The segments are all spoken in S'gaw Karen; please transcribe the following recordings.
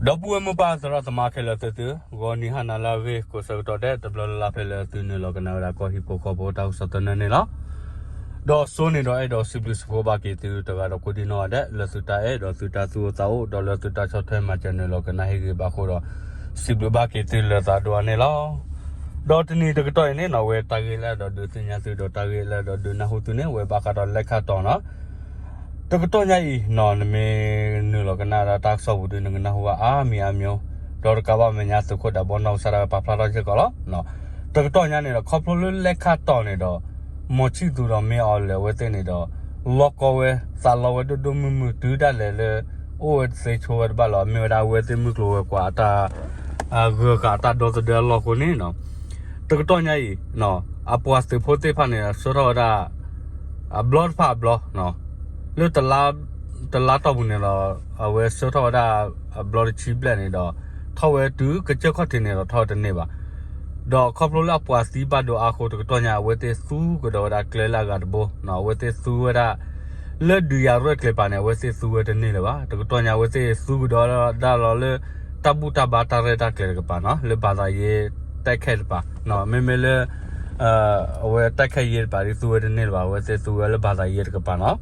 ဒီပုၢ်ဝဲၢ်မိၢ်ပၢ်သရၣ်သမါခဲလၢာ်သ့ၣ်သု, ဂီၤနံၤဟါနၤလၢအဂ့ၤ ကိးဆၢကတီၢ်ဒဲး တဘျီလၢ်လၢ်ဖဲလၢသုနုာ်လီၤကနၣ်ဝဲဒၣ်ကီၢ်ဟံၣ်ဖိဃီဖိတၢ်ကစီၣ်သနၢၣ်န့ၣ်လီၤ. ဒီးစိန့ၣ်ဒီးအဲၣ်ဒိးစံးဘျုးစံးဖှိၣ်ဘၣ်က့ၤသုတဂၤဒီးကိးဒံနီၢ်ဂၤဒဲး လၢသုတၢ်အဲၣ်ဒီးသုတၢ်သူၣ်အိၣ်သးအိၣ် ဒီးလၢသုတၢ်ဆီၣ်ထွဲမၤစၢၤနုာ်လီၤကနၣ်ဟ့ၣ်ဂံၢ်ဘါအဃိဒီး စံးဘျုးဘၣ်က့ၤသုလၢသးဒိၣ်အါန့ၣ်လီၤ. ဒီးတနံၤတကတီၢ်အံၤန့ၣ်နီၢ် အဝဲတၢ်ဂ့ၢ်လၢအဲၣ်ဒိးဒုးသ့ၣ်ညါသုဒီးတၢ်ဂ့ၢ်လၢအဲၣ်ဒိးဒုးနၢ်ဟူသုန့ၣ် အဝဲဘၣ်ဃးဒီးလဲခါတီၤနီၢ် တကတီၢ်ညါအံၤနီၢ် နမ့ၢ်နုာ်လီၤကနၣ်ဒၣ်တၢ်ကစီၣ်ပူၤဒုး နကနၢ်ဟူဘၣ်အါမံၤအါမံၤ, ဒီးတကးဘၣ်မဲာ်ညါသုးခိၣ်ဒးဘီနီၢ်ကစၢ်ဒၣ်ဝဲပာ်ဖျါထီၣ်စ့ၢ်ကီးလီၤ. တကတီၢ်ညါန့ၣ်ဒီး ခီဖျိလၢလဲခါတီၤန့ၣ်ဒီး မီၤဆံၣ်သူဒီးမ့ၢ်အီၤလဲၣ်အဝဲသ့ၣ်န့ၣ်ဒီး လီၢ်ကီဝဲ သးလီဝဲဒိၣ်ဒိၣ်မုၢ်မုၢ် တုၤဒၣ်လဲာ်လၢ အိၣ်ဝဲတသ့ဆိဝဲတဘၣ်လီၤ. မ့ၢ်ဝဲဒၣ်အဝဲသ့ၣ်မုၢ်ကျိၤဝဲၤကွာ်အတၢ် ဂၢၤဃာ်အတၢ်ဒီသဒၢအလီၢ်အဃိန့ၣ်နီၢ် တကတီၢ်ညါအံၤ အပှၤသုးဖိသ့ၣ်တဖၣ်န့ၣ် ဆှၢထီၣ်ဝဲဒၣ် အဘျီတဖၣ်အဘျီ လၢ တလါတီၢ်ပူၤန့ၣ်ဒီး အဝဲဆှၢထီၣ်ဝဲဒၣ် အဘျီတဆံဘျဲၣ်န့ၣ်ဒီး ထီၣ်ဝဲတုၤကစၢၢ်ခီၣ်ထံးန့ၣ်ဒီးထီၣ်ဝဲတန့ၢ်ဘၣ်. ဒီးခီဖျိလၢအပှၤသံဘၣ်ဒိအါအဃိ တကတီၢ်ညါ အဝဲသ့ၣ်သူကဒီးဝဲဒၣ်ကျဲလၢအဂၤတဘိ အဝဲသ့ၣ်သူဝဲဒၣ် လၢဒုးယၤရဲၣ်ကျဲၤပၤန့ၣ် အဝဲသ့ၣ်သူဝဲတန့ၢ်လၢၤဘၣ်. တကတီၢ်ညါ အဝဲသ့ၣ်သူကဒီးဒၣ်လီၤလၢ တၢ်ဘူၣ်တၢ်ဘါတၢ်ရဲၣ်တၢ်ကျဲၤတကပၤနီၢ် လၢဘၣ်သးယ့ တၢ်ခဲတပၤ မ့မ့ၢ်လၢ အဝဲတၢ်ခဲယ့တပၤဒ်သူဝဲတန့ၢ်လၢၤဘၣ် အဝဲသ့ၣ်သူဝဲလၢဘၣ်သးယ့တကပၤနီၢ်.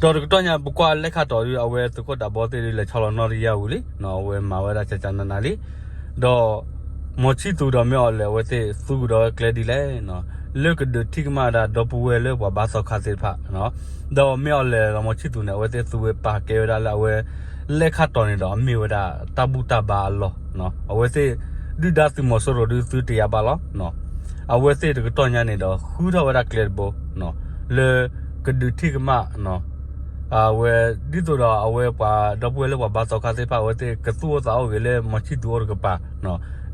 ဒီးတကတီၢ်ညါ ပကွၢ်လဲခါတီၤဒုး အဝဲသုးခိၣ်ဒးဘီသ့ၣ်ဒုးလဲၤဆီလီၤနီၣ်တယၢ်ဝံၤလံ အဝဲမၤဝဲဒၣ်ကကနနၤလံ ဒီး မီၤဆံၣ်သူဒီးမ့ၢ်အီၤလဲၣ် အဝဲသ့ၣ်သူကဒီးကျဲဒ်လဲၣ် လၢကဒုးထံၣ်ကမၣ်ဝဲဒၣ်ဒီပုၢ်ဝဲၢ်လၢပှၤဘါသီခါသ့ၣ်တဖၣ် ဒီးမ့ၢ်အီၤလဲၣ်ဒီးမီၤဆံၣ်သူန့ၣ် အဝဲသ့ၣ်သူဝဲပာ်ကဲဝဲဒၣ်လၢအဝဲ လဲခါတီၤန့ၣ်ဒီး အမ့ၢ်ဝဲဒၣ်တၢ်ဘူၣ်တၢ်ဘါအလီၢ် အဝဲသ့ၣ် ဒုၣ်ဒါသုးမီၤစိရိၤဒုးသုတယာ်ဘၣ်လီၤ. အဝဲသ့ၣ်တကတီၢ်ညါန့ၣ်ဒီး ဃုထီၣ်ဝဲဒၣ်ကျဲတဘိ လၢကဒုးထံၣ်ကမၣ် အဝဲ ဒ်သိးဒီးအဝဲပှၤဒီပုၢ်ဝဲၢ်လၢပှၤဘါသီခါသ့ၣ်တဖၣ် အဝဲသ့ၣ်ကသူၣ်အိၣ်သးအိၣ်ဂ့ၤလၢမီၤဆံၣ်သူအိၣ်တကပၤ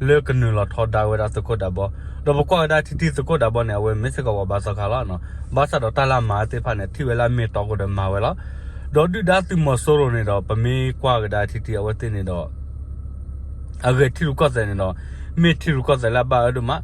လၢကနုာ်လီၤထီဒါဝဲဒၣ်သုးခိၣ်ဒးဘီ, ဒီးပကွၢ်ဝဲဒၣ်ထံထံသုးခိၣ်ဒးဘီန့ၣ် အဝဲမ့ၢ်စ့ၢ်ကီးပှၤဘါသီခါလီၤ. ဘၣ်ဆၣ်ဒီးတၢ်လၢအမၤသ့ၣ်တဖၣ်န့ၣ် ထံၣ်ဝဲလၢအမ့ၢ်တီခိၣ်ဒီးမၤဝဲလီၤ. ဒီးဒုၣ်ဒါသုးမီၤစိရိၤန့ၣ်ဒီး ပမ့ၢ်ကွၢ်ကဒါထံထံအဝဲသ့ၣ်န့ၣ်ဒီး အဂဲၤထံရူၢ်ကီၢ်သဲးန့ၣ်ဒီး မ့ၢ်ထံရူၢ်ကီၢ်သဲးလၢအဘၣ်အၢဒိၣ်မး,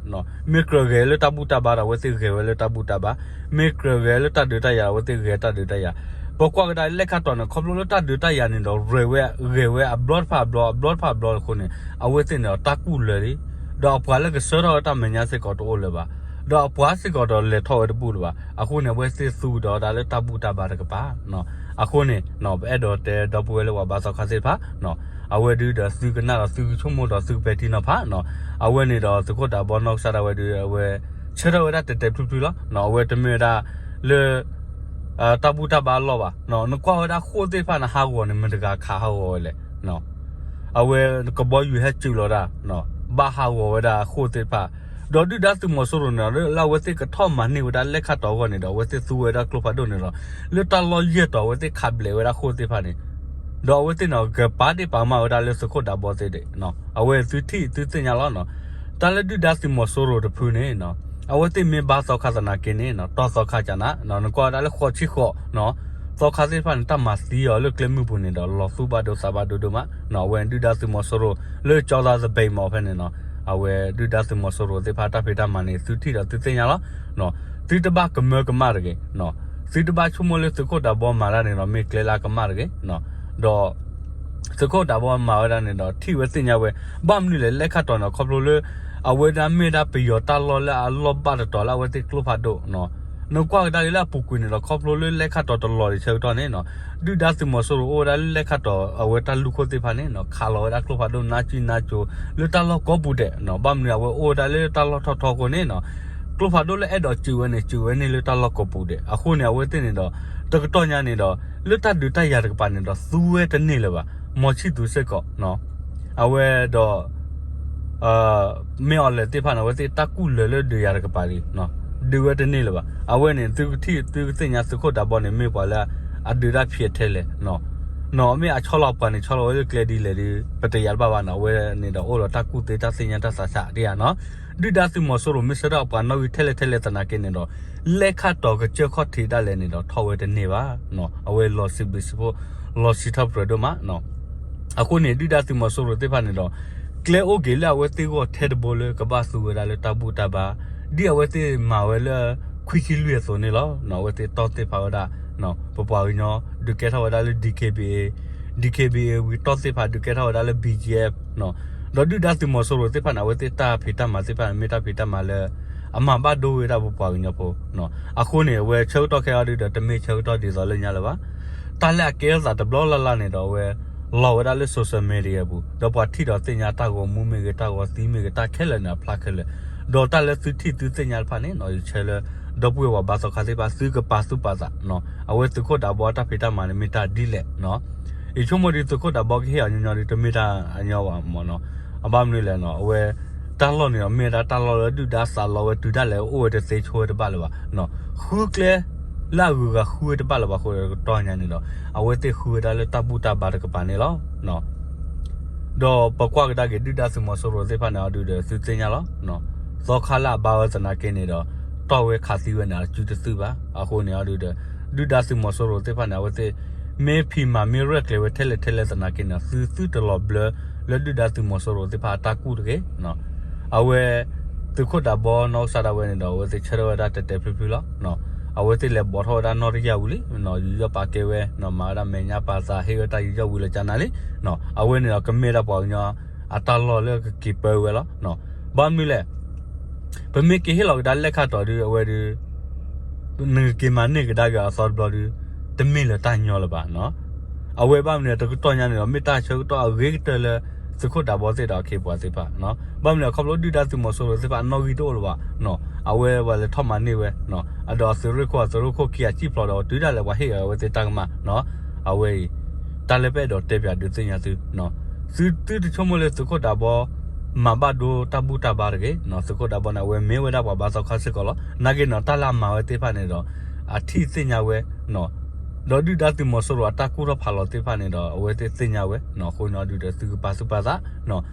မ့ၢ်ကြၢးဂဲၤလၢတၢ်ဘူၣ်တၢ်ဘါဒီး အဝဲသ့ၣ်ဂဲၤဝဲလၢတၢ်ဘူၣ်တၢ်ဘါ, မ့ၢ်ကြၢးဂဲၤလၢတၢ်ဒုးတၢ်ယၤဒီး အဝဲသ့ၣ်ဂဲၤတၢ်ဒုးတၢ်ယၤ. ပကွၢ်ကဒါလဲခါတီၤန့ၣ် ခီဖျိလၢတၢ်ဒုးတၢ်ယၤန့ၣ်ဒီး ရဲၣ်ဝဲ ဂဲၤဝဲအဘျီတဖၣ်အဘျီ အဘျီတဖၣ်အဘျီအဃိန့ၣ် အဝဲသ့ၣ်န့ၣ်ဒီးတၢ်ကူၣ်လၢာ်လံ, ဒီးအပှၤလၢကဆှၢထီၣ်ဝဲတၢ်မဲာ်ညါစ့ၢ်ကီးတအိၣ်လၢၤဘၣ်, ဒီးအပှၤစ့ၢ်ကီးဒီးလဲၤထီၣ်ဝဲတဘူၣ်လၢၤဘၣ်. အဃိန့ၣ် အဝဲသ့ၣ်သူကဒီးဝဲဒၣ်လၢတၢ်ဘူၣ်တၢ်ဘါတကပၤ အဃိန့ၣ် ပအဲၣ်ဒိးတဲဒီပုၢ်ဝဲၢ်လၢပှၤဘါသီခါသ့ၣ်တဖၣ် အဝဲဒုးဒီးသုကနၣ်ဒီးသုကဆိကမိၣ်ဒီးသုကပဲာ်ထံနီၤဖး, အဝဲန့ၣ်ဒီးသုးခိၣ်ဒးဘီနီၢ်ကစၢ်ဒၣ်ဝဲဒုး အဝဲ ဆၢထၢၣ်ဝဲဒၣ်တဲာ်တဲာ်ဖျုးဖျုးလီၤ. အဝဲတမ့ၢ်ဝဲဒၣ်လၢ တၢ်ဘူၣ်တၢ်ဘါအလီၢ်ဘၣ်. နကွၢ်ဝဲဒၣ်ဃိၣ်သ့ၣ်တဖၣ်န့ၣ် ဟးဂီၤန့ၣ် မတၤတဂၤခးဟးဂီၤဝဲလဲၣ်. အဝဲကဘီယူၤဟဲစုးလီၤဒၣ် ဘၣ်ဟးဂီၤဝဲဒၣ်ဃိၣ်သ့ၣ်တဖၣ်, ဒီးဒုၣ်ဒါသုးမီၤစိရိၤန့ၣ်ဒီး လၢအဝဲသ့ၣ်ကထီၣ်မၤန့ၢ်ဝဲဒၣ်လဲခါတီၤအဂီၢ်န့ၣ်ဒီး အဝဲသ့ၣ်သူဝဲဒၣ်ကျိဖးဒိၣ်န့ၣ်ဒီး လၢတၢ်လီၢ်ယဲၢ်တီၤ အဝဲသ့ၣ်ခးဘျဲးဝဲဒၣ်ဃိၣ်သ့ၣ်တဖၣ်န့ၣ်, ဒီးအဝဲသ့ၣ်န့ၣ် ကပာ်ဒ့ၣ်ပာ်ကမၣ်ဝဲဒၣ်လၢသုးခိၣ်ဒးဘီသ့ၣ်ဒၣ်, အဝဲသုထံၣ်သုသ့ၣ်ညါလီၤ. တၢ်လၢဒုၣ်ဒါသုးမီၤစိရိၤတဖုန့ၣ် အဝဲသ့ၣ်မ့ၢ်ဘါသီခါသနာ်က့န့ၣ် တီၢ်သီခါကနၤ နကွၢ်ဝဲဒၣ်လၢဃိးဆံဃိး သီခါသ့ၣ်တဖၣ်န့ၣ် တၢ်မၤသံအီၤလၢကျဲမုၢ်ပူၤန့ၣ်ဒီး လီၤသူဘၣ်ဒိသးဘၣ်ဒိဒိၣ်မး. အဝဲဒုၣ်ဒါသုးမီၤစိရိၤ လၢကၠီသးသဘံးမီၤဖဲန့ၣ်နီၤ, အဝဲဒုၣ်ဒါသုးမီၤစိရိၤသ့ၣ်တဖၣ်တၢ်ဖံးတၢ်မၤန့ၣ် သုထံၣ်ဒီးသုသ့ၣ်ညါလီၤ. သုတဘၣ်ကမၢကမၣ်တဂ့ၤ, သုတဘၣ်ဆိကမိၣ်လၢသုးခိၣ်ဒးဘီမၤတၢ်န့ၣ်ဒီး မ့ၢ်ကျဲလၢအကမၣ်တဂ့ၤ, ဒီး သုးခိၣ်ဒးဘီမၤဝဲဒၣ်န့ၣ်ဒီး ထံၣ်ဝဲသ့ၣ်ညါဝဲ, ဘၣ်မနုၤလဲၣ် လဲခါတီၤန့ၣ် ခီဖျိလၢ အဝဲဒၣ်မ့ၢ်ဒၣ်ပယီၤတၢ်လီၢ်လၢအလီၢ်ဘၣ်တတီၤလၢအဝဲသ့ၣ်ကျိဖးဒိၣ် နကွၢ်ကဒါက့ၤလၢအပူၤကွံာ်န့ၣ်ဒီး ခီဖျိလၢလဲခါတီၤတလီၤဒံးဆၢကတီၢ်န့ၣ်နီၤ, ဒုၣ်ဒါသုးမီၤစိရိၤအိၣ်ဝဲဒၣ်လၢလဲခါတီၤ အဝဲတၢ်လူၢ်ခိၣ်သ့ၣ်တဖၣ်န့ၣ်နီၤ ခးလီၤဝဲဒၣ်ကျိဖးဒိၣ်နါစုနါစိၤ လၢတၢ်လီၢ်ကိးပူၤဒဲးနီၤ, ဘၣ်မနုၤအဝဲအိၣ်ဝဲဒၣ်လၢတၢ်လီၢ်ထီၣ်ထီအဃိန့ၣ်နီၤ, ကျိဖးဒိၣ်လၢအဲၣ်ဒိးစုးဝဲန့ၣ် စုးဝဲန့ၢ်လၢတၢ်လီၢ်ကိးပူၤဒဲး, အဃိန့ၣ်အဝဲသ့ၣ်န့ၣ်ဒီး တကတီၢ်ညါန့ၣ်ဒီး လၢတၢ်ဒုးတၢ်ယၤတကပၤန့ၣ်ဒီး သူဝဲတန့ၢ်လၢၤဘၣ်, မီၤဆံၣ်သူစ့ၢ်ကီး အဝဲဒီး မ့ၢ်အီၤလဲၣ်သ့ၣ်တဖၣ်န့ၣ် အဝဲသ့ၣ်တၢ်ကူၣ်လၢာ်လၢဒုးယၤတကပၤလံ, ဒုးဝဲတန့ၢ်လၢၤဘၣ်. အဝဲန့ၣ် သုကထံၣ်သုကသ့ၣ်ညါသုးခိၣ်ဒးဘီန့ၣ် မ့ၢ်ပှၤလၢအဒုးတၢ်ဖျဲးထဲလဲၣ်, နီၢ်မ့ၢ်အဆီလီၤပှၤန့ၣ် ဆီလီၤဝဲလၢကျဲဒ်လဲၣ်ဒီး ပတယာ်တဘၣ်ဘၣ်နီၢ်, အဝဲန့ၣ်ဒီးအိၣ်ဒီးတၢ်ကူၣ်သ့တၢ်သ့ၣ်ညါတၢ်သးစၢ်ဒ်ယၤနီၢ်, ဒုၣ်ဒါသုးမီၤစိရိၤမ့ၢ်ဆၢထၢၣ်ပှၤနီၣ်ဂံၢ်ထဲလဲၣ်ထဲလဲၣ်သနာ်က့န့ၣ်ဒီး လဲခါတီၤကစၢၢ်ခီၣ်ထံးဒၣ်လဲာ်န့ၣ်ဒီး ထီၣ်ဝဲတန့ၢ်ဘၣ်, အဝဲလီၤစံးဘျုးစံးဖှိၣ် လီၤစံးထီၣ်ပတြၢၤဒိၣ်မး အဃိန့ၣ် ဒုၣ်ဒါသုးမီၤစိရိၤသ့ၣ်တဖၣ်န့ၣ်ဒီး ကျဲအိၣ်က့ၤလၢအဝဲသ့ၣ်ဂီၢ်ထဲတဘိလၢကဘၣ်သူဝဲဒၣ်လၢတၢ်ဘူၣ်တၢ်ဘါ ဒ်အဝဲသ့ၣ်မၤဝဲလၢ ခွံဆံလွံၢ်အသိးန့ၣ်လီၤ. အဝဲသ့ၣ်တီၢ်သ့ၣ်ဖးဝဲဒၣ် ပပှၤကညီ ဒုးကဲထီၣ်ဝဲဒၣ်လၢ ဒီက့ဘီအ့ DKBA ဝံၤတီၢ်သ့ၣ်တဖၣ်ဒုးကဲထီၣ်ဝဲဒၣ်လၢ BGF ဒီးဒုၣ်ဒါသုးမီၤစိရိၤသ့ၣ်တဖၣ်န့ၣ် အဝဲသ့ၣ်တၢ်ဖံးတၢ်မၤသ့ၣ်တဖၣ်န့ၣ် မ့ၢ်တၢ်ဖံးတၢ်မၤလၢ အမၤဘၣ်ဒိဝဲဒၣ်ပပှၤကညီဖိ အဃိန့ၣ် အဝဲဆၢကတီၢ်ခဲအံၤဒုးဒီး တမ့ၢ်ဆၢကတီၢ်ဒ်သိးလၢညါလၢၤဘၣ်. တၢ်လၢအကဲထီၣ်သးတဘျီလၢ်လၢ်န့ၣ်ဒီး အဝဲလီၤဝဲဒၣ်လၢ social media အပူၤ ဒီးပှၤထံၣ်ဒီးသ့ၣ်ညါတၢ်ဂီၤမူမ့ၢ်ဂ့ၤ တၢ်ဂီၤသံမ့ၢ်ဂ့ၤ တၢ်ခဲလၢာ်န့ၣ် အဖျါခဲလၢာ်, ဒီးတၢ်လၢသုထံၣ်သုသ့ၣ်ညါတဖၣ်န့ၣ် ယဆၢလၢ ဒီပုၢ်ဝဲၢ်ပှၤဘါသီခါသ့ၣ်တဖၣ် သုကပာ်သူၣ်ပာ်သး အဝဲသုးခိၣ်ဒးဘီတၢ်ဖံးတၢ်မၤန့ၣ် မ့ၢ်တၢ်ဒ်လဲၣ် ယဆိကမိၣ်ဒ်သုးခိၣ်ဒးဘီကဟ့ၣ်အီၤညီညီဒ် တမ့ၢ်တၢ်ညီဘၣ်မ့ၢ်နီၤ. အဘၣ်မနုၤလဲၣ်နီၤ အဝဲ တၢ်လီၢ်န့ၣ်ဒီး မ့ၢ်ဝဲဒၣ်တၢ်လီၢ်လၢဒုၣ်ဒါသးလီဝဲတုၤဒၣ်လဲာ်အိၣ်ဝဲတသ့ဆိဝဲတဘၣ်လၢၤဘၣ်. ဃုကျဲလၢအဂုၤအဂၤဃုဝဲတဘၣ်လၢၤဘၣ်အဃိဒီး တကတီၢ်ညါန့ၣ်ဒီး အဝဲသ့ၣ်ဃုဝဲဒၣ်လၢတၢ်ဘူၣ်တၢ်ဘါတကပၤန့ၣ်လီၤ. ဒီးပကွၢ်ကဒါက့ၤဒုၣ်ဒါသုးမီၤစိရိၤသ့ၣ်တဖၣ်န့ၣ်အီၤဒုးဒီး သုသ့ၣ်ညါလီၤ. သီခါလၢအဘါဝဲသနာ်က့န့ၣ်ဒီး တီၢ်ဝဲခးသံဝဲန့ၣ် အစုတသုဘၣ်. အဃိန့ၣ်အီၤဒုးဒီး ဒုၣ်ဒါသုးမီၤစိရိၤသ့ၣ်တဖၣ်န့ၣ် အဝဲသ့ၣ် မ့ၢ်ဖံးမၤမ့ၢ်ရဲၣ်ကျဲၤဝဲထဲလဲၣ်ထဲလဲၣ်သနာ်က့န့ၣ် သုသုတလီၤဘျၢလၢဒုၣ်ဒါသုးမီၤစိရိၤသ့ၣ်တဖၣ်အတၢ်ကူၣ်တဂ့ၤ. အဝဲ သုးခိၣ်ဒးဘီနီၢ်ကစၢ်ဒၣ်ဝဲန့ၣ်ဒီး အဝဲသ့ၣ်ဆၢထၢၣ်ဝဲဒၣ်တဲာ်တဲာ်ဖျုးဖျုးလီၤ. အဝဲသ့ၣ်လဲၤဘိးထီၣ်ဝဲဒၣ်နီၣ်တယၢ်ဝံၤလံ, ယူးယီၣ်ပာ်ကဲဝဲ, မၤဝဲဒၣ်မဲာ်ညါပာ်သး ဟ့ၣ်ဝဲတၢ်ယူးယီၣ်ဝံၤလၢကၠနၤလံ. အဝဲန့ၣ်ဒီးကမ့ၢ်ဒၣ်ပှၤကညီ အတၢ်လီၢ်လၢကက့ၤပၢဝဲလီၤ. ဘၣ်မနုၤလဲၣ်, ပမ့ၢ်က့ၤဟ့ၣ်လီၤကဒါလဲၣ်ခါတီၤဒုး အဝဲဒုး နက့ၤမၤန့ၢ်ကဒါက့ၤအသီတဘျီဒုး တမ့ၢ်လၢတၢ်ညီလၢၤဘၣ်. အဝဲဘၣ်မနုၤလဲၣ် တကတီၢ်ညါန့ၣ်ဒီး မ့ၢ်တၢ်ဆၢကတီၢ်အဂ့ၤကတၢၢ်လၢ သုးခိၣ်ဒးဘီသ့ၣ်ဒီးအခ့အပှၤသ့ၣ်တဖၣ်, ဘၣ်မနုၤလဲၣ် ခီဖျိဒုၣ်ဒါသုးမီၤစိရိၤသ့ၣ်တဖၣ်အနီၣ်ဂံၢ်တအိၣ်လၢၤဘၣ်. အဝဲပှၤလဲၤထီၣ်မၤန့ၢ်ဝဲ, အဒီးအသုးရ့ၣ်ခိၣ်အသုးရ့ၣ်ခိၣ်ခံဂၤစံၣ်ဖျိးဒီးတုၤဒၣ်လဲာ်ပှၤဟ့ၣ်အဝဲသ့ၣ်တၢ်ကမၣ်. အဝဲအံၤ တၢ်လၢပအဲၣ်ဒိးတဲပၠးဒုးသ့ၣ်ညါသု, သုသုတဆိကမိၣ်လၢသုးခိၣ်ဒးဘီ မၤဘၣ်ဒိတၢ်ဘူၣ်တၢ်ဘါတဂ့ၤ. သုးခိၣ်ဒးဘီန့ၣ် အဝဲမ့ၢ်ဝဲဒၣ်ပှၤဘါသီခါစ့ၢ်ကီးလီၤ. နာ်က့န့ၣ် တၢ်လၢအမၤဝဲသ့ၣ်တဖၣ်န့ၣ်ဒီး အထံၣ်သ့ၣ်ညါဝဲ, ဒီးဒုၣ်ဒါသုးမီၤစိရိၤအတၢ်ကူၣ်ထီၣ်ဖးလီၤသ့ၣ်တဖၣ်န့ၣ်ဒီး အဝဲသ့ၣ်သ့ၣ်ညါဝဲ. အဃိန့ၣ်ဒုးဒီး သုကပာ်သူၣ်ပာ်သး,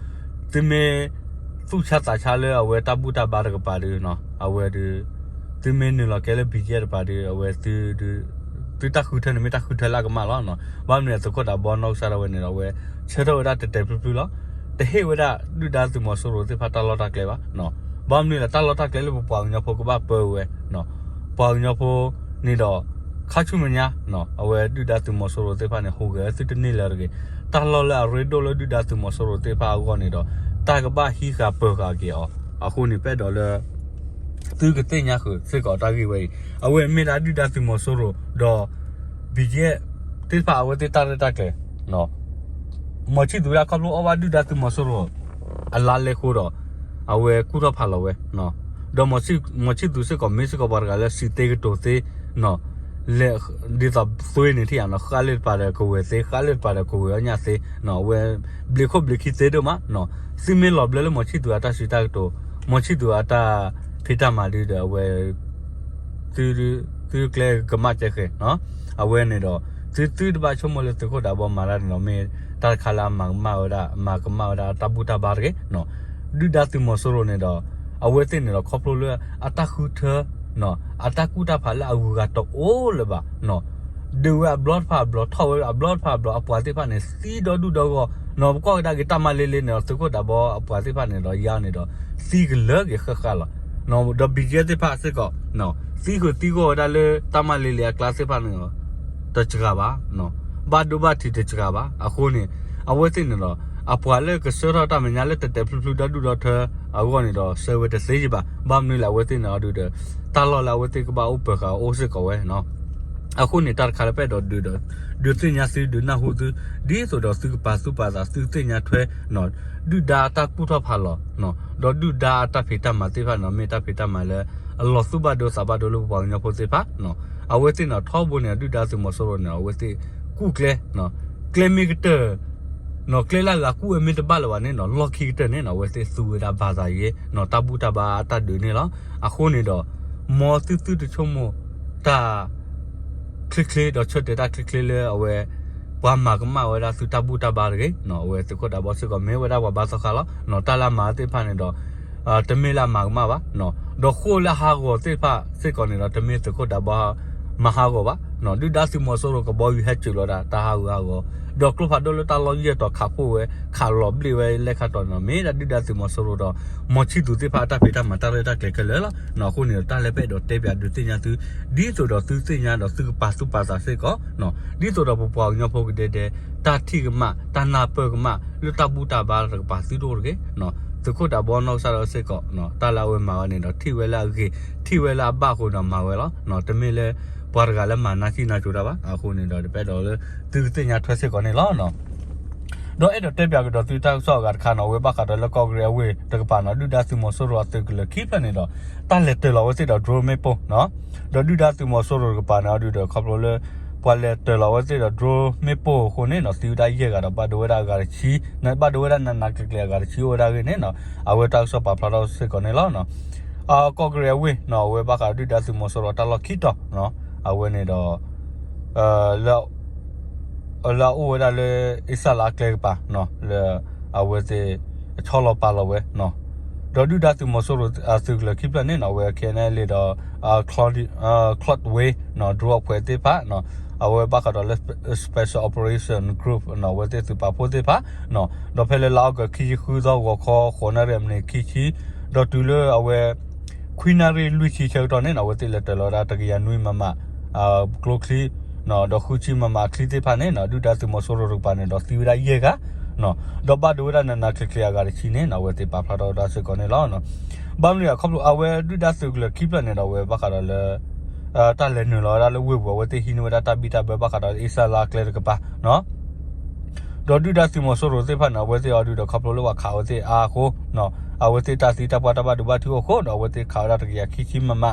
သုမ့ၢ်သူၣ်ဆါသးဆါလၢအဝဲတၢ်ဘူၣ်တၢ်ဘါတကပၤဒုး အဝဲဒုး သုမ့ၢ်နုာ်လီၤကဲလၢ BGF တကပၤဒုး အဝဲ သုတၢ်ဃုထၢန့ၣ်မ့ၢ်တၢ်ဃုထၢလၢအကမၣ်လီၤ. ဘၣ်မနုၤလဲၣ် သုးခိၣ်ဒးဘီနီၢ်ကစၢ်ဒၣ်ဝဲန့ၣ်ဒီး အဝဲဆၢထၢၣ်ဝဲဒၣ်တဲာ်တဲာ်ဖျုးဖျုးလီၤ. တဟ့ၣ်ဝဲဒၣ်ဒုၣ်ဒါသုးမီၤစိရိၤသ့ၣ်တဖၣ်တၢ်လီၢ်တၢ်ကျဲဘၣ်. ဘၣ်မနုၤလဲၣ် တၢ်လီၢ်တၢ်ကျဲလၢပပှၤကညီဖိကဘၣ်ပၢဝဲ, ပှၤကညီဖိန့ၣ်ဒီး ခါဆူမဲာ်ညါ အဝဲဒုၣ်ဒါသုးမီၤစိရိၤသ့ၣ်တဖၣ်န့ၣ် ဟူးဂဲၤသုတန့ၢ်လၢၤတဂ့ၤ. တၢ်လီၢ်လၢအရ့ဒိၣ်လၢဒုၣ်ဒါသုးမီၤစိရိၤသ့ၣ်တဖၣ်အဂီၢ်န့ၣ်ဒီး တၢ်ကဘၣ်ဟံးဃာ်ပၢၤဃာ်က့ၤအီၤ. အဃိန့ၣ် ပအဲၣ်ဒိးလၢ သုကသ့ၣ်ညါဃုာ်စ့ၢ်ကီးတၢ်ဂ့ၢ်ဝဲအံၤ, အဝဲမ့ၢ်ဒၣ်ဒုၣ်ဒါသုးမီၤစိရိၤ ဒီး BGF သ့ၣ်တဖၣ်အဝဲသ့ၣ်တၢ်ရဲၣ်တၢ်ကျဲၤ, မီၤဆံၣ်သူၤဝဲဒၣ်ခီဖျိအီၣ်ဘၣ်ဒုၣ်ဒါသုးမီၤစိရိၤ အလါလဲဃိဒီး အဝဲကူၣ်ထီၣ်ဖးလီၤဝဲ, ဒီးမီၤဆံၣ်သူၤစ့ၢ်ကီး မ့ၢ်စ့ၢ်ကီးပှၤတဂၤလၢစံးသ့ကတိၤသ့ ဒ်သိးသွ့န့ၣ်ထံၣ်ဧါနီၤ, ဃၣ်လၢတပၤဒီးကဝဲၤသ့, ဃၣ်လၢတပၤဒီးကဝဲၤအီၣ်ညၣ်သ့, အဝဲ ဘျံးခိၣ်ဘျံးခံသ့ဒိၣ်မး, သုမ့ၢ်လီၤဘျၢလၢမီၤဆံၣ်သူၤအတၢ်စံးတၢ်ကတိၤ, မီၤဆံၣ်သူၤအတၢ်ဖံးတၢ်မၤဒုးဒီး အဝဲ သုကျဲကမၣ်ကဲဃဲၤ, အဝဲန့ၣ်ဒီး သုသုတဘၣ်ဆိကမိၣ်လၢသုးခိၣ်ဒးဘီမၤတၢ်န့ၣ်ဒီး မ့ၢ်တၢ်တခါလၢအမၤကမၣ်ဝဲဒၣ် မၤကမၣ်ဝဲဒၣ်တၢ်ဘူၣ်တၢ်ဘါတဂ့ၤ ဒုၣ်ဒါသုးမီၤစိရိၤန့ၣ်ဒီး အဝဲသ့ၣ်န့ၣ်ဒီး ခီဖျိလၢအတၢ်ဃုထၢ အတၢ်ကူၣ်တၢ်ဖးလၢအဂုၤအဂၤတအိၣ်လၢၤဘၣ်, ဒုးဝဲအဘျီတဖၣ်အဘျီ ထီၣ်ဝဲအဘျီတဖၣ်အဘျီ အပှၤသ့ၣ်တဖၣ်န့ၣ် သံဒီဒူၣ်ဒီဂီၢ်, ပကွၢ်ကဒါက့ၤတၢ်မၤလ့လ့န့ၣ်ဒီး သုးခိၣ်ဒးဘီအပှၤသ့ၣ်တဖၣ်န့ၣ်ဒီး ယါန့ၣ်ဒီး သံကလၢက့ၤဃၣ်ဃၣ်လီၤ. ဒီး BGF သ့ၣ်တဖၣ်စ့ၢ်ကီး သံဃုာ်သံဂီၢ်ဝဲဒၣ်လၢတၢ်မၤလ့လ့အကျါသ့ၣ်တဖၣ်န့ၣ်ဒီး တစှၤဘၣ်, ဘၣ်ဒိဘၣ်ထံးတစှၤဘၣ်. အဃိန့ၣ် အဝဲသ့ၣ်န့ၣ်ဒီး အပှၤလၢကဆှၢထီၣ်တၢ်မဲာ်ညါလၢတဲာ်တဲာ်ဖျုးဖျုးဒီဒူၣ်ဒီထၢအဂီၢ်န့ၣ်ဒီး ဆှၢဝဲတသ့ယံၤဘၣ်. ဘၣ်မနုၤလဲၣ် အဝဲသ့ၣ်န့ၣ်အီၤဒုးဒီး တၢ်လီၢ်လၢအဝဲသ့ၣ်ကဘၣ်အိၣ်ပၢၤဃာ်အိၣ်စ့ၢ်ကီးဝဲ အဃိန့ၣ် တၢ်တခါလၢပအဲၣ်ဒိးဒုးဒီး ဒုးသ့ၣ်ညါသု ဒုးနၢ်ဟူသု ဒ်သိးဒီးသုကပာ်သူၣ်ပာ်သး သုသ့ၣ်ညါထွဲ ဒုၣ်ဒါအတၢ်ကူၣ်ထီၣ်ဖးလီၤ ဒီးဒုၣ်ဒါအတၢ်ဖံးတၢ်မၤသ့ၣ်တဖၣ်န့ၣ် မ့ၢ်တၢ်ဖံးတၢ်မၤလၢ အလီၤသူၣ်ဘၣ်ဒိသးဘၣ်ဒိလၢပပှၤကညီဖိသ့ၣ်တဖၣ်. အဝဲသ့ၣ်န့ၣ် ထီဘိန့ၣ် ဒုၣ်ဒါသုးမီၤစိရိၤန့ၣ် အဝဲသ့ၣ်ကူၣ်ကျဲ ကျဲမ့ၢ်ကတၢၢ် ကျဲလၢအဂၤကူၣ်ဝဲမ့ၢ်တဘၣ်လၢၤဘၣ်န့ၣ် လီၢ်ခံကတၢၢ်န့ၣ် အဝဲသ့ၣ်သူဝဲဒၣ်ဘၣ်သးယဲ တၢ်ဘူၣ်တၢ်ဘါအတၢ်ဒုးန့ၣ်လီၤ. အဃိန့ၣ်ဒီး မ်သုသုတဆိကမိၣ်တၢ် ချ့ချ့ဒီးဆၢတဲာ်တၢ်ချ့ချ့လၢအဝဲ ပှၤမၤကမၣ်ဝဲဒၣ်သုတၢ်ဘူၣ်တၢ်ဘါတဂ့ၤ. အဝဲသုးခိၣ်ဒးဘီစ့ၢ်ကီးမ့ၢ်ဝဲဒၣ်ပှၤဘါသီခါလီၤ. တၢ်လၢအမၤသ့ၣ်တဖၣ်န့ၣ်ဒီး တမ့ၢ်လၢအမၤကမၣ်ဘၣ်. ဒီးဃိၣ်လၢဟးဂီၤသ့ၣ်တဖၣ်စ့ၢ်ကီးန့ၣ်ဒီး တမ့ၢ်သုးခိၣ်ဒးဘီမၤဟးဂီၤဘၣ်. ဒုၣ်ဒါသုးမီၤစိရိၤကဘီယူၤဟဲစိာ်လီၤဒၣ်တၢ်ဟးဂူာ်ဟးဂီၤ, ဒီးကျိဖးဒိၣ်လၢတၢ်လီၢ်ယဲၢ်တီၤခးဖှိၣ်ဝဲ ခးလီၤဘျ့ၣ်ဝဲလဲၣ်ခါတီၤန့ၣ် မ့ၢ်ဒၣ်ဒုၣ်ဒါသုးမီၤစိရိၤဒီး မီၤဆံၣ်သူၤသ့ၣ်တဖၣ်အတၢ်ဖံးတၢ်မၤတၢ်ရဲၣ်တၢ်ကျဲၤခဲလၢာ်လီၤ. အဃိန့ၣ်ဒီး တၢ်လၢပအဲၣ်ဒိးတဲပၠးဒုးသ့ၣ်ညါသု ဒ်သိးဒီးသုသ့ၣ်ညါဒီးသုကပာ်သူၣ်ပာ်သးစ့ၢ်ကီး, ဒ်သိးဒီးပပှၤကညီဖိကဒဲဒဲ တၢ်ထံၣ်ကမၣ် တၢ်နၢ်ပၢၢ်ကမၣ် လၢတၢ်ဘူၣ်တၢ်ဘါတကပၤသုတအိၣ်တဂ့ၤ. သုးခိၣ်ဒးဘီနီၢ်ကစၢ်ဒီးစ့ၢ်ကီး တၢ်လၢအဝဲမၤဝဲန့ၣ်ဒီး ထံၣ်ဝဲလၢအဂ့ၤ ထံၣ်ဝဲလၢအဘၣ်အဃိဒီးမၤဝဲလီၤ. တမ့ၢ်လၢပှၤတဂၤလၢမၤနၢ်ကံၣ်နၢ်ကၠိတၢ်ဘၣ်. အဃိန့ၣ်ဒီး ပအဲၣ်ဒိးလၢသုကသ့ၣ်ညါထွဲစ့ၢ်ကီးန့ၣ်လီၤ. ဒီးအဲၣ်ဒိးတဲပၠးကဒီးသုတၢ်ကစီၣ်အဂၤတခါန့ၣ် အဝဲဘၣ်ဃးဒီးလၢကီၢ်ကရ့ၣ်အဝ့ၢ်တကပၤန့ၣ် ဒုၣ်ဒါသုးမီၤစိရိၤအသုးကလၢၤခံဖျၢၣ်န့ၣ်ဒီး တၢ်လဲၤတၢၤလီၤဝဲသ့ၣ်ဒီး drone မ့ၣ်ပိၢ်, ဒီးဒုၣ်ဒါသုးမီၤစိရိၤတကပၤန့ၣ် အဒုးဒီးခီဖျိလၢ ပှၤလဲၤတၢၤလီၤဝဲသ့ၣ်ဒီး drone မ့ၣ်ပိၢ်အဃိန့ၣ်နီၤ သံဝဲဒၣ်အဂၤတဆံ, ဘၣ်ဒိဝဲဒၣ်နးနးကျံၤကျံၤအဂၤတဆံအိၣ်ဝဲဒၣ်အဂ့ၢ်န့ၣ်နီၤ အဝဲတၢ်ကစီၣ်ပာ်ဖျါထီၣ်စ့ၢ်ကီးန့ၣ်လီၤ. ကီၢ်ကရ့ၣ်အဝ့ၢ်နီၤ အဝဲဘၣ်ဃးဒုၣ်ဒါသုးမီၤစိရိၤတၢ်လီၢ်ခံတီၤ, အဝဲန့ၣ်ဒီး လၢအအိၣ်ဝဲဒၣ်လၢ အ့စၢ်လါကျဲကပၤ လၢအဝဲသ့ၣ် ဆီလီၤပာ်လီၤဝဲ, ဒီးဒုၣ်ဒါသုးမီၤစိရိၤအသုးကလၢၤခံဖျၢၣ်န့ၣ်နီၤ အဝဲ ခဲအံၤန့ၣ်လံဒီး Cloud Wave drone အဖှဲးသ့ၣ်တဖၣ် အဝဲဘၣ်ဃးဒီးလၢ Special Operation Group နီၤ အဝဲသ့ၣ်သုးပာ်ဖှိၣ်သ့ၣ်တဖၣ် ဒီးဖဲလၢလါအီကူး ခံဆံဃုသီ ဂီၤခီ ဃိးနၣ်ရံၣ်အမံးနံးခံဆံ ဒီးတုၤလၢအဝဲ ခွံနၣ်ရံၣ်လွံၢ်ဆံဆၢကတီၢ်န့ၣ်နီၤ အဝဲသ့ၣ်လဲၤတၢၤလီၤဝဲဒၣ် တကယၤနွံ MM ကျိချံ ဒီးဃုဆံ MM အချံသ့ၣ်တဖၣ်န့ၣ်နီၤ ဒုၣ်ဒါသုးမီၤစိရိၤတကပၤန့ၣ်ဒီးသံဝဲဒၣ်ယဲၢ်ဂၤ ဒီးဘၣ်ဒိဝဲဒၣ်နးနးကျံၤကျံၤအဂၤတဆံန့ၣ်နီၤ အဝဲသ့ၣ်ပာ်ဖျါထီၣ်ဝဲဒၣ်စ့ၢ်ကီးန့ၣ်လီၤ. ဘၣ်မနုၤလဲၣ် ခီဖျိအဝဲဒုၣ်ဒါသုးကလၢၤခံဖျၢၣ်န့ၣ်ဒီး အဝဲဘၣ်ဃးဒီးလၢ တၢ်လဲၤနုာ်လီၤဝဲဒၣ်လၢဝ့ၢ်ပူၤ အဝဲသ့ၣ်ဟံးန့ၢ်ဝဲဒၣ်တၢ်ဘံၣ်တၢ်ဘၢဘၣ်ဃးဒီးလၢအ့စၢ်လါကျဲတကပၤ ဒီးဒုၣ်ဒါသုးမီၤစိရိၤသ့ၣ်တဖၣ်န့ၣ် အဝဲသ့ၣ်အီၤဒုးဒီးခီဖျိလၢပှၤခးဝဲသ့ၣ်အါအဃိ အဝဲသ့ၣ်တၢ်သံတၢ်ပှၢ်တၢ်ဘၣ်ဒိဘၣ်ထံးအိၣ်အဃိဒီး အဝဲသ့ၣ်ခးဝဲဒၣ်တကယၤခံဆံ MM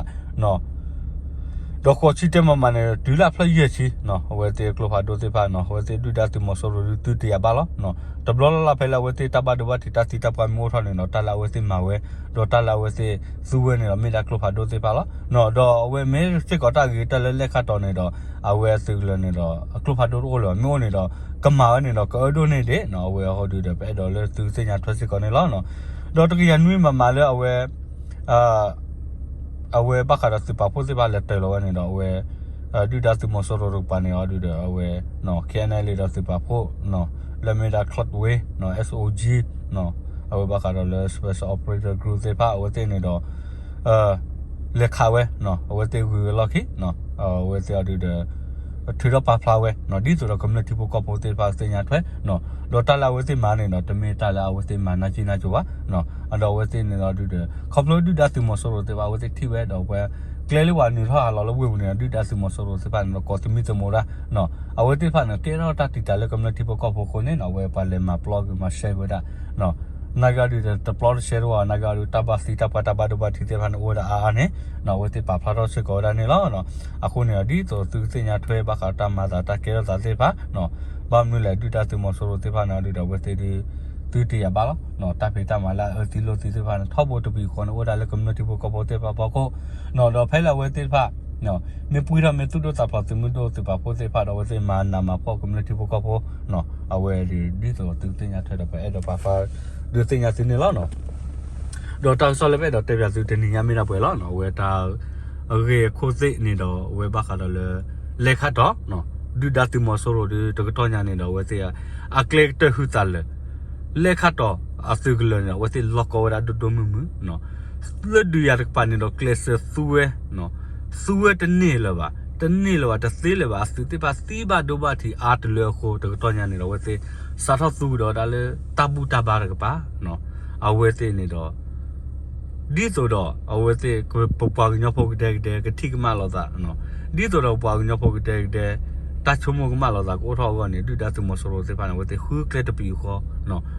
ဒီးဃိးဆံတၢ MM န့ၣ် တုၤလၢဖျၢၣ်ယဲၢ်ဆံ အဝဲသ့ၣ်ကျိဖးဒိၣ်သ့ၣ်တဖၣ်န့ၣ် အဝဲသ့ၣ်ဒုၣ်ဒါသုးမီၤစိရိၤဒုးသုးတ့ၢ်ယၤဘၣ်လီၤ. တဘျီလၢ်လၢ်ဖဲလၢအဝဲသ့ၣ်တၢ်ဘၣ်ဒိဘၣ်ထံးတၢ်သံတၢ်ပှၢ်မ့ၢ်အိၣ်ထီၣ်န့ၣ်ဒီး တၢ်လၢအဝဲသ့ၣ်မၤဝဲ ဒီးတၢ်လၢအဝဲသ့ၣ်သူဝဲန့ၣ်ဒီး မ့ၢ်ဒၣ်ကျိဖးဒိၣ်သ့ၣ်တဖၣ်လီၤ. ဒီးအဝဲမ့ၢ်စ့ၢ်ကီးတၢ်ဂ့ၤတၢ်လၢလဲၣ်ခါတီၤန့ၣ်ဒီး အဝဲအသုးကလၢၤန့ၣ်ဒီး အကျိဖးဒိၣ်တအိၣ်လၢၤဘၣ် မ့ၢ်အိၣ်န့ၣ်ဒီး ကမၤဝဲန့ၣ်ဒီး ကအၢဒိၣ်န့ၢ်ဒံး အဝဲအဃိဒုးဒီး ပအဲၣ်ဒိးလၢသုသ့ၣ်ညါထွဲစ့ၢ်ကီးန့ၣ်လီၤ. ဒီးတကယၤနွံ MM လၢအဝဲ အဝဲဘၣ်ဃးဒီးသုးပာ်ဖှိၣ်သ့ၣ်တဖၣ်လဲၤတၢၤလီၤဝဲန့ၣ်ဒီး အဝဲ ဒုၣ်ဒါသုးမီၤစိရိၤတကပၤန့ၣ်အီၤဒုးဒီး အဝဲ ခဲအံၤန့ၣ်လံဒီးသုးပာ်ဖှိၣ် လၢမ့ၢ်ဒၣ် Cloud Wave SOG အဝဲဘၣ်ဃးဒီးလၢ Special Operator Group သ့ၣ်တဖၣ် အဝဲသ့ၣ်န့ၣ်ဒီး လဲၤခးဝဲ အဝဲသ့ၣ်ဂုၤဝဲလီၢ်ခံ အဝဲသ့ၣ်အီၤဒုးဒီး ထုးထီၣ်ပာ်ဖျါဝဲ ဒ်သိးဒီးကမျၢၢ်ထံဖိကီၢ်ဖိသ့ၣ်တဖၣ်သ့ၣ်ညါထွဲ ဒီးတၢ်လၢအဝဲသ့ၣ်မၤန့ၣ်ဒီး တမ့ၢ်တၢ်လၢအဝဲသ့ၣ်မၤနၢ်ကံၣ်နၢ်ကၠိဘၣ် ဒီးအဝဲသ့ၣ်န့ၣ်ဒီးဒုးဒီး ခီဖျိဒုၣ်ဒါသုးမီၤစိရိၤသ့ၣ်တဖၣ် အဝဲသ့ၣ်ထံၣ်ဝဲဒီးပှၤ ကျဲလၢပှၤနုာ်ထီၣ်ဟးလီၤလၢဝ့ၢ်ပူၤန့ၣ်ဒီး ဒုၣ်ဒါသုးမီၤစိရိၤသ့ၣ်တဖၣ်န့ၣ်ဒီး ကိးသမံသမိးတၢ် အဝဲသ့ၣ်တဖၣ်န့ၣ် ကဲထီၣ်တၢ်တံာ်တာ်လၢကမျၢၢ်ထံဖိကီၢ်ဖိအဃိန့ၣ် အဝဲပှၤလဲၤမၤပျီက့ၤမၤရှဲဝဲဒၣ် နာ်က့အီၤဒုးဒီး တပျီတရှဲတဝီ နာ်က့အီၤဒုး တၢ်ဘၣ်သံတၢ်ပှၢ်တၢ်ဘၣ်ဒိဘၣ်ထံးသ့ၣ်တဖၣ်န့ၣ် အိၣ်ဝဲဒၣ်အါအါန့ၣ် အဝဲသ့ၣ်ပာ်ဖျါထီၣ်စ့ၢ်ကီးဝဲဒၣ်န့ၣ်လီၤ. အဃိန့ၣ်ဒီး ဒ်သိးသုကသ့ၣ်ညါထွဲဘၣ်ဃးတၢ်မၤသးတၢ်ကဲထီၣ်သးသ့ၣ်တဖၣ် ဘၣ်မနုၤလဲၣ် ဒုၣ်ဒါသုးမီၤစိရိၤသ့ၣ်တဖၣ်န့ၣ်အီၤဒုးဒီး အဝဲသ့ၣ်ဒုး သုတ့ၢ်ယၤဘၣ်လီၤ. တၢ်ဖံးတၢ်မၤလၢအအၢသံလိာ်သံသ့ၣ်တဖၣ်န့ၣ် ထီဘိတပံၤဃီန့ၣ် အိၣ်ဝဲဒၣ်လၢကမျၢၢ်ထံဖိကီၢ်ဖိသ့ၣ်တဖၣ်အဖီခိၣ် ဒီးဖဲလၢအဝဲသ့ၣ်တဖၣ် မ့ၢ်ပှံထီၣ်မ့ၢ်သူၣ်ဒိၣ်သးဖျိးသုးမုၢ်ဒိၣ်သုးပာ်ဖှိၣ်သ့ၣ်တဖၣ်ဒီး အဝဲသ့ၣ်မၤနးမၤဖှီၣ်ကမျၢၢ်ထံဖိကီၢ်ဖိ အဝဲဒုး ဒ်သိးသုကသ့ၣ်ညါထွဲဒီး ပအဲၣ်ဒိးပာ်ဖျါဒုးသ့ၣ်ညါသုန့ၣ်လီၤ. ဒီးတၢ်ကစီၣ်လၢပအဲၣ်ဒိးတဲပၠးသုတနံၤညါမ့ၢ်ဒၣ်ပှဲၤလီၤ. အဝဲတၢ်အဂ့ၢ်အခိၣ်သ့ၣ်န့ၣ်ဒီး အဝဲဘၣ်ဃးဒီးလၢ လဲၤခါတီၤ ဒုၣ်ဒါသုးမီၤစိရိၤဒုး တကတီၢ်ညါန့ၣ်ဒီး အဝဲသ့ၣ် အကျဲကတၢၢ်ဟုသးလၢာ် လဲၤခါတီၤအသုးကလၢၤန့ၣ်ဒီး အဝဲသ့ၣ်လီၢ်ကီဝဲဒၣ်ဒိၣ်ဒိၣ်မုၢ်မုၢ် လၢဒုးယၤတကပၤန့ၣ်ဒီး ကျဲးစၢးသူဝဲ သူဝဲတန့ၢ်လၢၤဘၣ်, တန့ၢ်လၢၤဘၣ်, တသ့လၢၤဘၣ်, အသုးသ့ၣ်တဖၣ်သံဘၣ်ဒိဘၣ်ထံးအါတလၢအဃိ တကတီၢ်ညါန့ၣ်ဒီး အဝဲသ့ၣ်စးထီၣ်သူကဒီးဝဲဒၣ်လၢတၢ်ဘူၣ်တၢ်ဘါတကပၤ အဝဲသ့ၣ်န့ၣ်ဒီး ဒ်သိးဒီးအဝဲသ့ၣ် ပပှၤကညီဖိကဒဲကဒဲ ကထံၣ်ကမၣ်လိာ်သး ဒ်သိးဒီးပပှၤကညီဖိကဒဲကဒဲ တၢ်ဆိကမိၣ်ကမၣ်လိာ်သးကအိၣ်ထီၣ်အဂီၢ်န့ၣ် ဒုၣ်ဒါသုးမီၤစိရိၤသ့ၣ်တဖၣ်န့ၣ် အဝဲသ့ၣ်ဃုကျဲတပံၤဃီ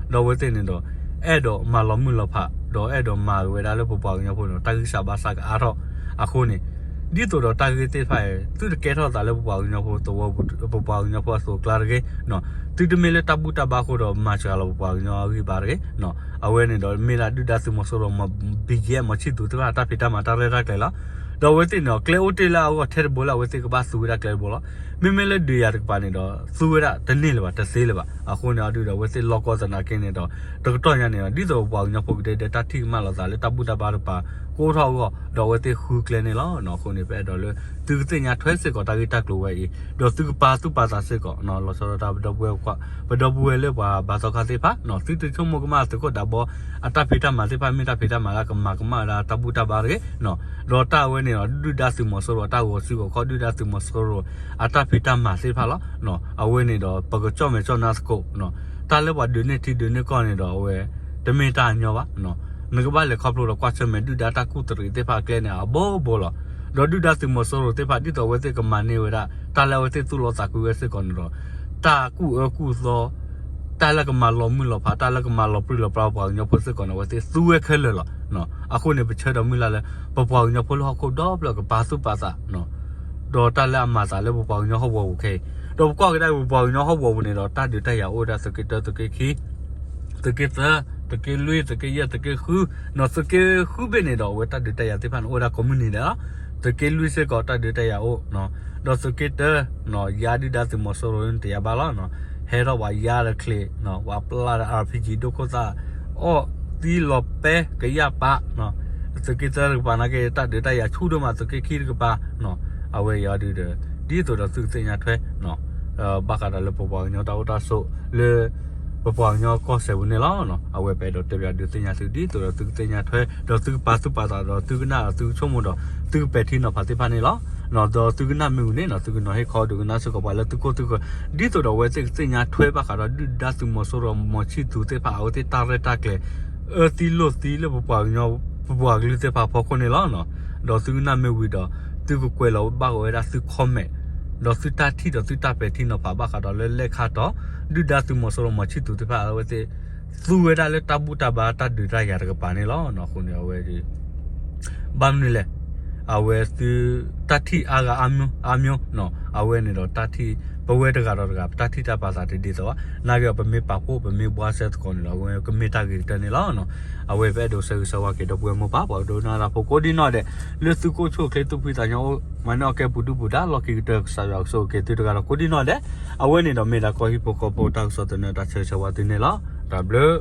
ဒီးအဝဲသ့ၣ်န့ၣ်ဒီး အဲၣ်ဒိးမၤလီၤမုၢ်လီၤဖး ဒီးအဲၣ်ဒိးမၤဝဲဒၣ်လၢပပှၤကညီဖိန့ၣ် တၢ်ဂံၢ်စၢ်ဘါစၢ်ကအါထီၣ်အဃိန့ၣ် ဒ်သိးဒီးတၢ်ဂ့ၢ်သ့ၣ်တဖၣ်အံၤ သုတကဲထီၣ်သးလၢပပှၤကညီဖိသဝီပူၤ ပပှၤကညီဖိအသိးအကျါတဂ့ၤ သုတမ့ၢ်လၢတၢ်ဘူၣ်တၢ်ဘါအဃိဒီးမၤစှၤလီၤပပှၤကညီအဂံၢ်ဘါတဂ့ၤ အဝဲန့ၣ်ဒီးမ့ၢ်ဒၣ်ဒုၣ်ဒါသုးမီၤစိရိၤ ဘံၣ်ယဲၢ်မီၤဆံၣ်သူးသ့ၣ်တဖၣ်တၢ်ဖံးတၢ်မၤတၢ်ရဲၣ်တၢ်ကျဲၤလီၤ. ဒီးအဝဲသ့ၣ်န့ၣ်ဒီး ကျဲအိၣ်တ့ၢ်လၢအဂီၢ်ထဲတဘိလၢအဝဲသ့ၣ်ကဘၣ်သူဝဲဒၣ်ကျဲတဘိလီၤ. မ့မ့ၢ်လၢဒုးယၤတကပၤန့ၣ်ဒီး သူဝဲဒၣ်တန့ၢ်လၢၤဘၣ် တသ့လၢၤဘၣ်. အဃိန့ၣ်အဒုဒီး အဝဲသ့ၣ်လီၢ်ကီၢ်သနာ်က့န့ၣ်ဒီး တကတီၢ်ညါန့ၣ်ဒီး ဒ်သိးပပှၤကညီဖိကဒဲဒဲ တၢ်ထံၣ်ကမၣ်လိာ်သးလၢတၢ်ဘူၣ်တၢ်ဘါတကပၤ ကအိၣ်ထီၣ်အဂီၢ် ဒီးအဝဲသ့ၣ်ဃုကျဲန့ၣ်လီၤ. အဃိန့ၣ် ပအဲၣ်ဒိးလၢ သုကသ့ၣ်ညါထွဲစ့ၢ်ကီးတၢ်ဂ့ၢ်တၢ်ကျိၤဝဲအံၤ ဒီးသုကပာ်သူၣ်ပာ်သးစ့ၢ်ကီး လီၤဆီဒၣ်တၢ် ပဒီပုၢ်ဝဲၢ် ပဒီပုၢ်ဝဲၢ်လၢပှၤဘါသီခါသ့ၣ်တဖၣ် သုတဆိကမိၣ်ကမၣ်သုးခိၣ်ဒးဘီ အတၢ်ဖံးတၢ်မၤသ့ၣ်တဖၣ် မ့ၢ်တၢ်ဖံးတၢ်မၤလၢအကမၤကမၣ်ဝဲဒၣ်တၢ်ဘူၣ်တၢ်ဘါတဂ့ၤ ဒီးတၢ်အဝဲန့ၣ်ဒီး ဒုၣ်ဒါသုးမီၤစိရိၤအတၢ်ဂီၤစုဂီၤခီၣ် ဒုၣ်ဒါသုးမီၤစိရိၤ အတၢ်ဖံးတၢ်မၤသ့ၣ်တဖၣ်လီၤ. အဝဲန့ၣ်ဒီး ပကကၠီၣ်မဲာ်ကၠီၣ်နါသကိး တၢ်လၢပှၤဒုးန့ၢ်ထံဒုးန့ၢ်ကီၢ်န့ၣ်ဒီး အဝဲ တမ့ၢ်တၢ်ညီဘၣ်. နကဘၣ်လဲၤခီဖျိဒီးကွၢ်ဆၢၣ်မဲာ်ဒုၣ်ဒါတၢ်ကူၣ်တရံးသ့ၣ်တဖၣ်အကျဲန့ၣ် အဘိဘိလီၤ. ဒီးဒုၣ်ဒါသုးမီၤစိရိၤသ့ၣ်တဖၣ် ဒ်သိးအဝဲသ့ၣ်ကမၤန့ၢ်ဝဲဒၣ် တၢ်လၢအဝဲသ့ၣ်သူၣ်လီသးကွံဝဲစ့ၢ်ကီးန့ၣ်ဒီး တၢ်ကူၣ်အၢကူၣ်သီ တၢ်လၢကမၤလီၤမုၢ်လီၤဖး တၢ်လၢကမၤလီၤပြံလီၤပြါပပှၤကညီဖိစ့ၢ်ကီးန့ၣ် အဝဲသ့ၣ်သူဝဲခဲလၢာ်လီၤ. အဃိန့ၣ် ပဆၢဒီးမုၢ်လၢ်လၢ ပပှၤကညီဖိလၢဟီၣ်ခိၣ်ဒီဖျၢၣ်ကပာ်သူၣ်ပာ်သး ဒီးတၢ်လၢအမၤသးလၢပပှၤကညီဟီၣ်ကဝီၤပူၤခဲအံၤ ဒီးပကွၢ်က့ၤဒၣ်ပပှၤကညီဟီၣ်ကဝီၤပူၤန့ၣ်ဒီး တၢ်ဒုးတၢ်ယၤအိၣ်ဝဲဒၣ်သုးက့တၢ သုးက့ခံ သုးက့သၢ သုးက့လွံၢ် သုးက့ယဲၢ် သုးက့ဃု နီၢ်သုးက့ဃုဘ့ၣ်န့ၣ်ဒီး အဝဲတၢ်ဒုးတၢ်ယၤသ့ၣ်တဖၣ်န့ၣ် အိၣ်ဝဲဒၣ်ကိးမုၢ်နံၤဒဲးလီၤ. သုးက့လွံၢ်စ့ၢ်ကီး တၢ်ဒုးတၢ်ယၤအိၣ် ဒီးသုးက့တၢ ယါဒုၣ်ဒါသုးမီၤစိရိၤန့ၣ်တယၤဘၣ်လီၤ. ဟဲထီၣ်ပှၤယါဒီးချံး ပှၤပျၢ်ဒီး အါပံကံ ဒိၣ်ခိၣ်သၣ် အီၣ်သံလီၤပဲကယၣ်ပာ် သုးက့သၢတကပၤနာ်က့ တၢ်ဒုးတၢ်ယၤဆူၣ်ဒိၣ်မး သုးက့ခံတကပၤ အဝဲအံၤအီၤဒုဒီး ဒ်သိးဒီးသုကသ့ၣ်ညါထွဲ ဘၣ်ဃးဒီးလၢပပှၤကညီတၢ်အိၣ်တၢ်ဆိးလၢ ပပှၤကညီကီၢ်စဲၣ်ပူၤန့ၣ်လီၤ. အဝဲပအဲၣ်ဒိးတဲပၠးဒုးသ့ၣ်ညါသု ဒ်သိးဒီးသုကသ့ၣ်ညါထွဲ ဒီးသုကပာ်သူၣ်ပာ်သးဒီးသုကနၣ်ဒီးသုကဆိကမိၣ်ဒီး သုကပဲာ်ထံနီၤဖးသ့ၣ်တဖၣ်န့ၣ်လီၤ. ဒီးသုကနၣ်မ့ၢ်ဝံၤန့ၣ် သုကနီၤဟ့ၣ်ခီဒုးကနၣ်စ့ၢ်ကီးပှၤလၢသုခိၣ်သုဃၢၤ ဒ်သိးဒီးအဝဲသ့ၣ်ကသ့ၣ်ညါထွဲဘၣ်ဃးဒီးဒုၣ်ဒါသုးမီၤစိရိၤ မီၤဆံၣ်သူးသ့ၣ်တဖၣ် အဝဲသ့ၣ်တၢ်ရဲၣ်တၢ်ကျဲၤ အၢသံလိာ်သံလၢပပှၤကညီ ပပှၤကလုာ်သ့ၣ်တဖၣ်အဖီခိၣ်န့ၣ်လီၤ. ဒီးသုကနၣ်မ့ၢ်ဝံၤဒီး သုကကွဲးလီၤဘၣ်က့ၤဝဲဒၣ်သု comment ဒီးသုတၢ်ထံၣ်ဒီးသုတၢ်ပဲာ်ထံနီၤဖးဘၣ်ဃးဒီးလၢလဲၣ်ခါတီၤ ဒုၣ်ဒါသုးမီၤစိရိၤ မီၤဆံၣ်သူးသ့ၣ်တဖၣ် အဝဲသ့ၣ် သူဝဲဒၣ်လၢတၢ်ဘူၣ်တၢ်ဘါတၢ်ဒုးတၢ်ယၤတကပၤန့ၣ်လီၤ. အဃိန့ၣ် အဝဲ ဘၣ်မနုၤလဲၣ် အဝဲသု တၢ်ထံၣ်အါဂၤအါမံၤ အါမံၤ အဝဲန့ၣ်ဒီးတၢ်ထံၣ် ပဝဲတဂၤဒီးတဂၤ ပတၢ်ထံၣ်တၢ်ပာ်သးတဒ်သိးဘၣ်. နာ်က့ဒီး ပမ့ၢ်ပာ်ဖှိၣ် ပမ့ၢ်ဘှါစဲသကိးန့ၣ်ဒီး အဝဲကမ့ၢ်တၢ်ဂ့ၤကတၢၢ်န့ၣ်လီၤ. အဝဲပအဲၣ်ဒိးဆၢဂ့ၤဆၢဝါက့ၤဒီပုၢ်ဝဲၢ်မိၢ်ပၢ် ပှၤဒိကနၣ်တၢ်ဖိကိးဒံနီၢ်ဒဲး လၢသုကအိၣ်ဆူၣ်အိၣ်ချ့သူၣ်ဖှံသးညီအိၣ် မၤန့ၢ်အီၣ်ကဲပူၤဒုၣ်ပူၤဒါ လီၢ်ခံကတၢၢ် ကစၢ်ယွၤကဆိၣ်ဂ့ၤက့ၤသုတဂၤဒီးကိးဒံနီၢ်ဒဲး အဝဲန့ၣ်ဒီးမ့ၢ်ဒၣ်ကီၢ်ဟံၣ်ဖိဃီဖိတၢ်ကစီၣ်သနၢၣ်တၢ်ဆၢဂ့ၤဆၢဝါသုန့ၣ်လီၤ. တၢ်ဘျုး